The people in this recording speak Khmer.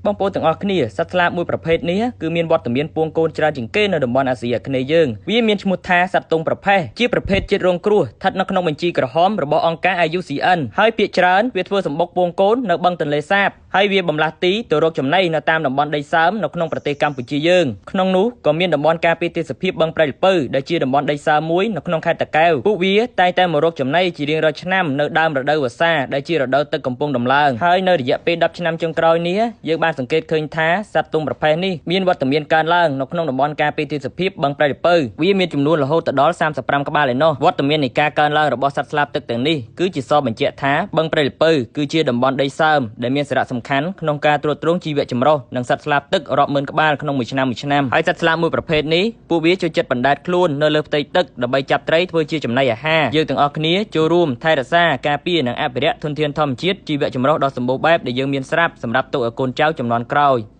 បងប្អូនទាំងអស់គ្នាសត្វស្លាបមួយប្រភេទនេះគឺមានវត្តមានពងកូនច្រើនជាងគេនៅតំបន់អាស៊ីអាគ្នេយ៍យើងវាមានឈ្មោះថាសត្វទង់ប្រផេះជាប្រភេទជាតិរងគ្រោះស្ថិតនៅក្នុងបញ្ជីក្រហមរបស់អង្គការ IUCN ហើយភាគច្រើនវាធ្វើសម្បុកពងកូននៅបឹងទន្លេសាបហើយវាបំលាស់ទីទៅរកចំណីនៅតាមតំបន់ដីសើមនៅក្នុងប្រទេសកម្ពុជាយើងក្នុងនោះក៏មានតំបន់ការពារទេសភាពបឹងព្រែកល្ពៅដែលជាតំបន់ដីសើមមួយនៅក្នុងខេត្តតាកែវពួកវាតែងតែមករកចំណីជារៀងរាល់ឆ្នាំនៅដើមរដូវវស្សាដែលជារដូវទឹកកំពុងដំឡើងហើយនៅរយៈពេល10ឆ្នាំចុងក្រោយនេះយើងបានសង្កេតឃើញថាសត្វទង់ប្រផេះនេះមានវត្តមានកើនឡើងនៅក្នុងតំបន់ការពារទេសភាពបឹងព្រែកល្ពៅវាមានចំនួនរហូតដល់35ក្បាលឯណោះវត្តមាននៃការកើនឡើងរបស់សត្វស្លាបទឹកទាំងនេះគឺជាសបញ្ជាក់ថាបឹងព្រែកល្ពៅគឺជាតំបន់ដីសើមដែលមានសារៈសំខាន់ក្នុងការទ្រទ្រង់ជីវៈចម្រុះនិងសត្វស្លាបទឹករាប់ម៉ឺនក្បាលក្នុងមួយឆ្នាំមួយឆ្នាំហើយសត្វស្លាបមួយប្រភេទនេះពួកវាចូលចិត្តបណ្ដែតខ្លួននៅលើផ្ទៃទឹកដើម្បីចាប់ត្រីធ្វើជាចំណីអាហារយើងទាំងអស់គ្នាចូលរួមថែរក្សាការពារនិងអភិរក្សធនធានធម្មជាតិជីវៈចម្រុះដ៏សម្បូរបែបដែលយើងមានស្រាប់សម្រាប់ទុកឲ្យកូនចៅជំនាន់ក្រោយ។